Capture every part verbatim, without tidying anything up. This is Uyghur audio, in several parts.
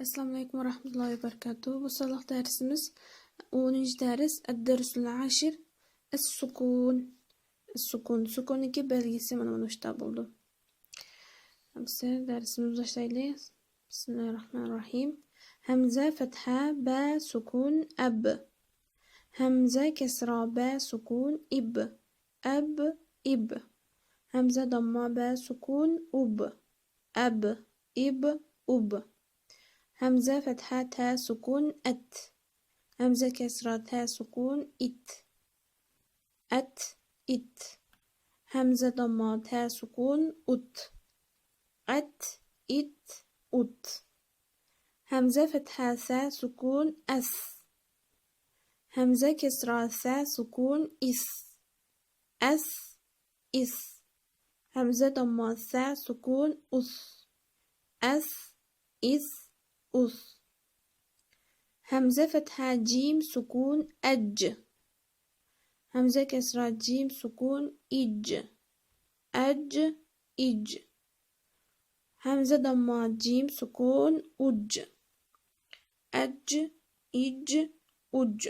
ئەسسالامۇئەلەيكۇم ۋەرەھمەتۇللاھى ۋەبەرىكاتۇھ. بۇ سانلىق دەرسىمىز ئونىنچى دەرس، ئەددەرسۇل ئاشىر، ئەسسۇكۇن. ئەسسۇكۇن. سۇكۇننىڭكى بەلگىسى مانا مۇشۇنداق بولىدۇ. بىز دەرسىمىزنى باشلايلى. بىسمىللاھىررەھمانىررەھىم. ھەمزە، فەتھە، بە، سۇكۇن، ئەب. ھەمزە، كەسرا، بە، سۇكۇن، ئىب. ئەب، ئىب. ھەمزە، دامما، بە، سۇكۇن، ئۇب. ئەب، ئىب، ئۇب. ھەمزە، فەتھە، تە، سۇكۇن، ئەت. ھەمزە، كەسرا، تە، سۇكۇن، ئىت. ئەت، ئىت. ھەمزە، دامما، تە، سۇكۇن، ئۇت. ئەت، ئىت، ئۇت. ھەمزە، فەتھە، سە، سۇكۇن، ئەس. ھەمزە، كەسرا، سە، سۇكۇن، ئىس. ئەس، ئىس. ھەمزە، دامما، سە، سۇكۇن، ئۇس. ئەس، ئىس، ئۇس. ھەمزە، فەتھە، جىم، سۇكۇن، ئەج. ھەمزە، كەسرا، جىم، سۇكۇن، ئىج. ئەج، ئىج. ھەمزە، دامما، جىم، سۇكۇن، ئۇج. ئەج، ئىج، ئۇج.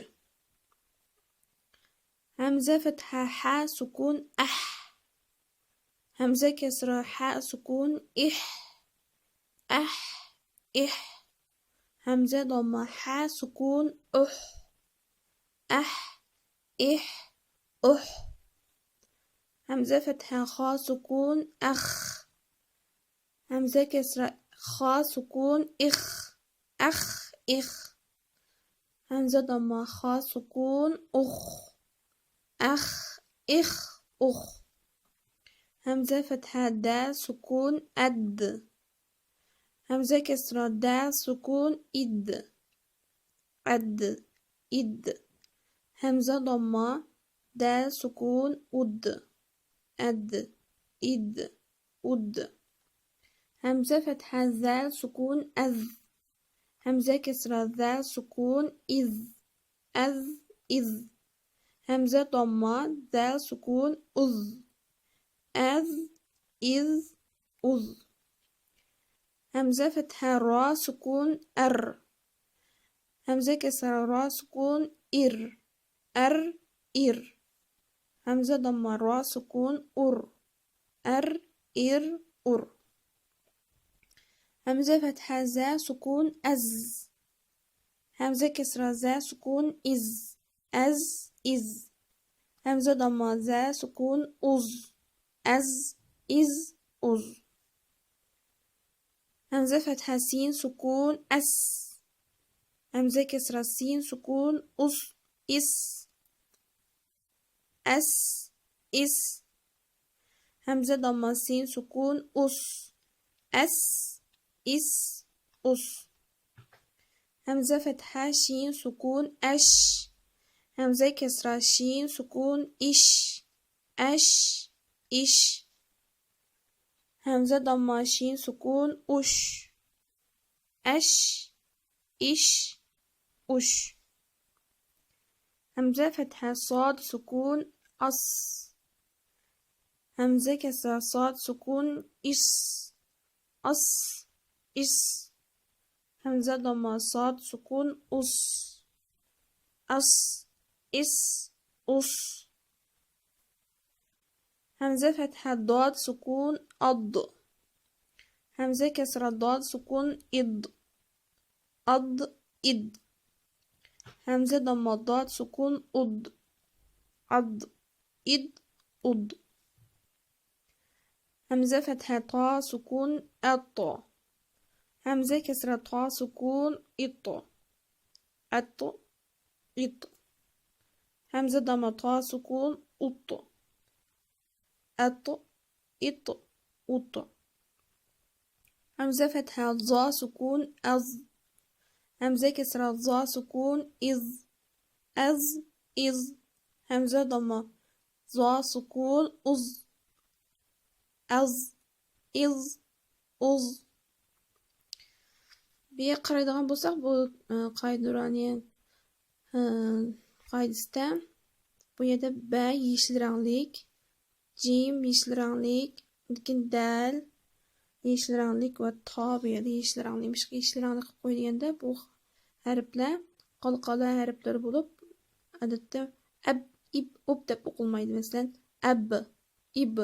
ھەمزە، فەتھە، ھە، سۇكۇن، ئەھ. ھەمزە، كەسرا، ھە، سۇكۇن، ئىھ. ئەھ، ئىھ. ھەمزە، دامما، ھە، سۇكۇن، ئۇھ. ئەھ، ئىھ، ئۇھ. ھەمزە، فەتھە، خا، سۇكۇن، ئەخ. ھەمزە، كەسرا، خا، سۇكۇن، ئىخ. ئەخ، ئىخ. ھەمزە، دامما، خا، سۇكۇن، ئۇخ. ئەخ، ئىخ، ئۇخ. ھەمزە، فەتھە، دە، سۇكۇن، ئەد. ھەمزە، كەسرا، دە، سۇكۇن، ئىد. ئەد، ئىد. ھەمزە، دامما، دە، سۇكۇن، ئۇد. ئەد، ئىد، ئۇد. ھەمزە، فەتھە، زە، سۇكۇن، ئەز. ھەمزە، كەسرا، زە، سۇكۇن، ئىز. ئەز، ئىز. ھەمزە، دامما، زە، سۇكۇن، ئۇز. ئەز، ئىز، ئۇز. ھەمزە، فەتھە، را، سۇكۇن، ئەر. ھەمزە، كەسرا، را، سۇكۇن، ئىر. ئەر، ئىر. ھەمزە، دامما، را، سۇكۇن، ئۇر. ئەر، ئىر، ئۇر. ھەمزە، فەتھە، زە، سۇكۇن، ئەز. ھەمزە، كەسرا، زە، سۇكۇن، ئىز. ئەز، ئىز. ھەمزە، دامما، زە، سۇكۇن، ئۇز. ئەز، ئىز، ئۇز. ھەمزە، فەتھە، سىن، سۇكۇن، ئەس. ھەمزە، كەسرا، سىن، سۇكۇن، ئۇس. ئىس. ئەس، ئىس. ھەمزە، دامما، سىن، سۇكۇن، ئۇس. ئەس، ئىس، ئۇس. ھەمزە، فەتھە، شىن، سۇكۇن، ئەش. ھەمزە، كەسرا، شىن، سۇكۇن، ئىش. ئەش، ئىش. ھەمزە، دامما، شىن، سۇكۇن، ئۇش. ئەش، ئىش، ئۇش. ھەمزە، فەتھە، ساد، سۇكۇن، ئاس. ھەمزە، كەسرا، ساد، سۇكۇن، ئىس. ئاس، ئىس. ھەمزە، دامما، ساد، سۇكۇن، ئۇس. ئاس، ئىس، ئۇس. ھەمزە، فەتھە، داد، سۇكۇن، ئاد. ھەمزە، كەسرا، داد، سۇكۇن، ئىد. ئاد، ئىد. ھەمزە، دامما، داد، سۇكۇن، ئۇد. ئاد، ئىد، ئۇد. ھەمزە، فەتھە، تا، سۇكۇن، ئەت. ھەمزە، كەسرا، تا، سۇكۇن، ئىت. ئەت، ئىت. ھەمزە، دامما، تا، سۇكۇن، ئۇت. ئەت، ئىت، ئۇت. ھەمزە، فەتھە، زا، سۇكۇن، ئەز. ھەمزە، كەسرا، زا، سۇكۇن، ئىز. ئەز، ئىز. ھەمزە، دامما، زا، سۇكۇن، ئۇز. ئەز، ئىز، ئۇز. بۇ يەرگە قارايدىغان بولساق، بۇ، ئە، قائىدە دۇرانىيە، ئە، قائىدىسىدە بۇ يەردە بە يېشىل رەڭلىك، جىم يېشىل رەڭلىك، لېكىن دەل، يېشىل رەڭلىك ۋە تا بۇ يەردە يېشىل رەڭلىك. نېمىشقا يېشىل رەڭلىك قىلىپ قويدى دېگەندە، بۇ ھەرپلەر قالقانلار ھەرپلىرى بولۇپ، ئادەتتە ئەب، ئىب، ئۇب دەپ ئوقۇلمايدۇ. مەسىلەن، ئەب، ئىب،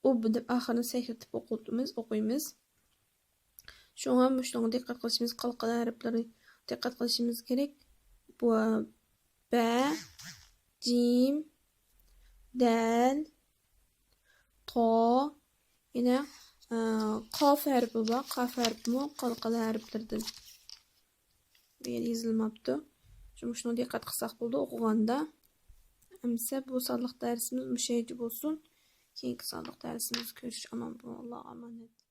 ئۇب دەپ ئاخىرىنى سەكرىتىپ ئوقۇتىمىز، ئوقۇيمىز. شۇڭا مۇشۇنىڭغا دىققەت قىلىشىمىز، قالقان ھەرپلىرى دىققەت قىلىشىمىز كېرەك. بۇ بە، جىم، دەل، تا، يەنە، ئە، قاف ھەرپى بار. قاف ھەرپىمۇ قالقان ھەرپلىرىدىن. بۇ يەردە يېزىلماپتۇ. شۇ، مۇشۇنىڭغا دىققەت قىلساق بولىدۇ ئوقۇغاندا. ئەمىسە بۇ سانلىق دەرسىمىز مۇشۇ يەرگىچە بولسۇن. كېيىنكى سانلىق دەرسىمىزدە كۆرۈشۈش ئامان بولۇڭ. ئاللاغا ئامانەت.